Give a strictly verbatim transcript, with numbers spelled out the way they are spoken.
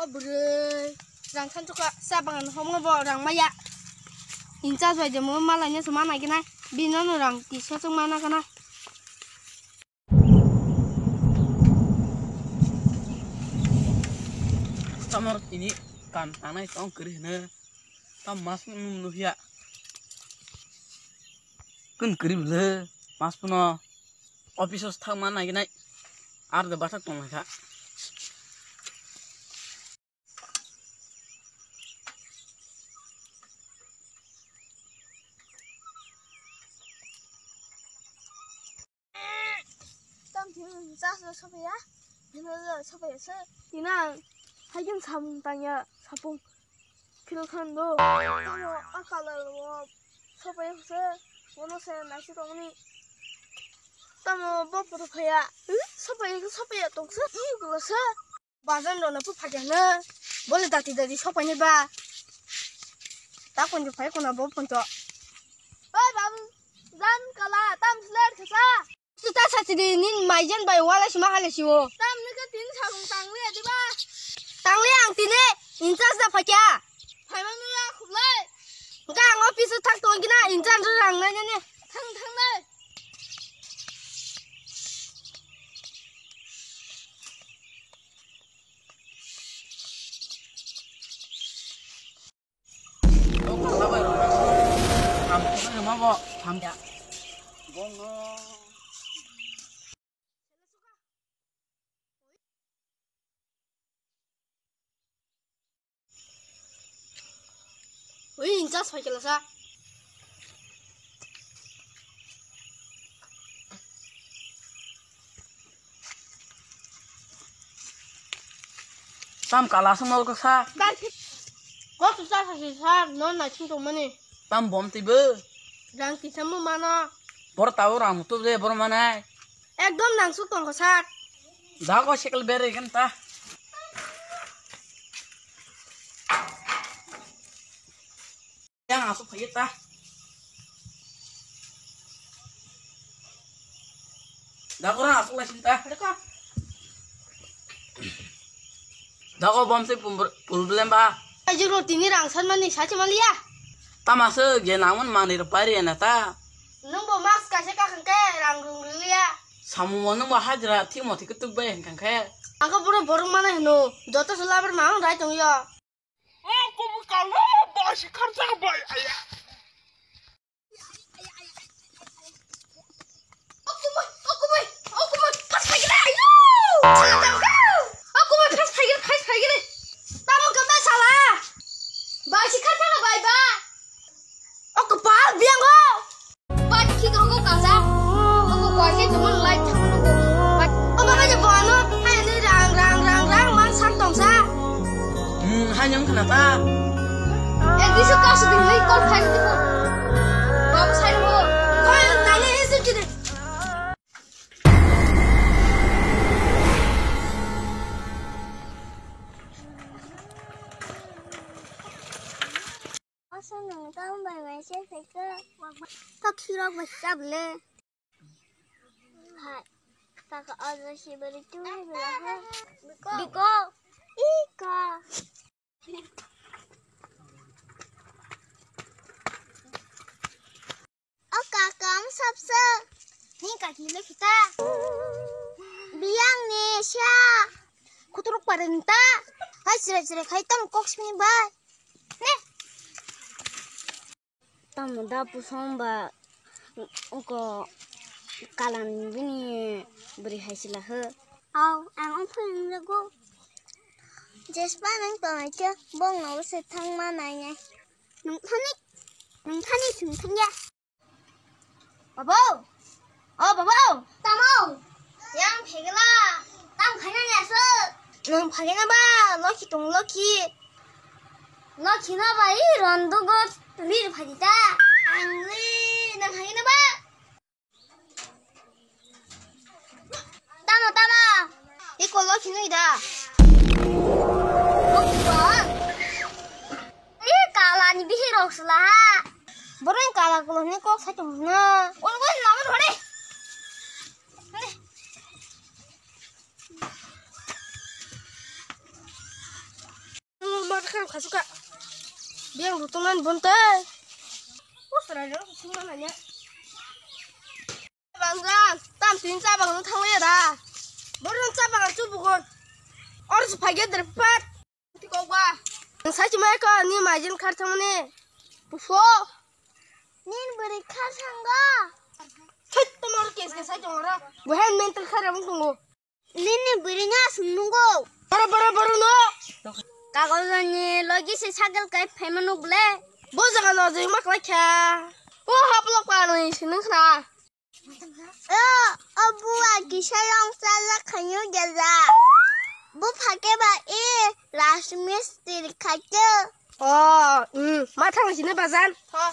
Bwrwi rang khan chukha sa bagan hom bo rang maya. Incha joi de mo malai ne suma nai gina. Bino no rang tisa chung mana kana. Tamar ini kan tanai tong kiri ne. Tam mas num nuhia. Kun kiri bele mas puno. Office os thang mana gina. Ar de bathak tong kha. Tam thim chas lo sopaya, thim lo sopaya se. Tina, haikhe samung tangya, sapung phil khan do. Tamo a colour o sopaya se, bono se naisi tongni. Tamo bo photo phaya, sopaya, sopaya tong se, i gulo se. Bazan rona pu phakya na. Bole dati dati sopai ni ba. Ta konjo phai kona bo ponto. Oi babu, jan kala tam sler khasa. Tu ta sati di nin maijen bai wala sima hale siwo. Tam ni ka tin sabung tangli adi ba. Tangli ang tine inchas da phakya. Phai ma nuya khublai. Ga ang office thak tong gina inchas rang na ne. Thang thang le. Ui, incha cycle sa. Tam kala sa mol ko sa. Kok sa sa sa no na ching tong mani. Tam bom ti bo. Rang ti sa mo mano. Bor tao rang tu je bor manai. Ekdom nangsuk tongkha sir. Da ko cycle bere kan ta. Yang asuk phai ta. Da ko rang asuk lai sin ta. Dako. Dako bom se pum-, pul belem ba. Ai juro tini rang san mani sachi maliya. Tama se ge namun mani ro pari na ta. Nung bo mask kaisa kakang ke rang rung liya. Samu mo nung bo hajra thik mo thik tuk bai hengkang khe. Ako boro borok mana hino. Joto se labar ma ang rai tong yo. O kubu kalo ba si kharsa bai aya. O kumui, o kumui, o kumui, phas phaigila, ayo! Chini tangkha! O kumui, phas phaigila, phas phaigila. Tamo khe ba sala? Bai si kha thanga bai ba. O kwpal biyango. Ba khik rogo kaja. O ko bai se tongma light thang rogo. O baba je bono, hai ni rang, rang, rang, rang, man san tongsa. Hmm, hai nyang khna ta. Eh, di su ka su di lai call khai di ko. Baba sai mo. Koi nani isi kide. Asa nung tang bai bai se phaikha. Ta khirok bai chable. Hai. Kaka ojo sibari tu bila ha. Biko. Biko. Ika. O kaka, ang sapsa. Ni kaki le kita. Biang ni sia. Kuturuk parinta. Hai sire sire khai tam kok sini bai. Ne. Tamo da pusong ba ko kalan bini beri hai sila he. Au, ang ong phai jago. Jespa nang tongai ke bong no se thang ma nai nai. Nung thani, nung thani sung thang ya. Babo! O babo! Tamo! Yang phegla! Tam khaina ni aswk? Nung phagina ba, loki tong loki. Loki no ba, i rondu go rir phadi ta. Angli, nung phagina ba? Tamo, tamo. Iko lo khinui da. Iko. I kala ni bihi rok sula ha. Borok ni kala kolo ni kok sai tong na. Oi, oi, lama thore. Hei. Kasuka. Biang rutungan bonte. Usra ro sungna nanya. Bangjan, tam tin sa bang thang ya da. Borun sa bang chu bugon. Or su phage der pat. Ti ko ba. Sa chi mai ko ni majin khar thang ni. Puso. Nin beri khar thang ga. Thut tomor kes ke sa jong ra. Buhan mental khar am tungo. Nini bwrwino aswk nungo. Boro, boro, boro no. Kagojani logi se cycle kai phaima nuk ble. Bo jaga no jeng mak lai kha. O haplok pa no se nung khna. O, o buwa kisa long sala khanyo gela. Bu phake ba e rajmistri khacho. O, mm, ma thang sini bazan. Ho.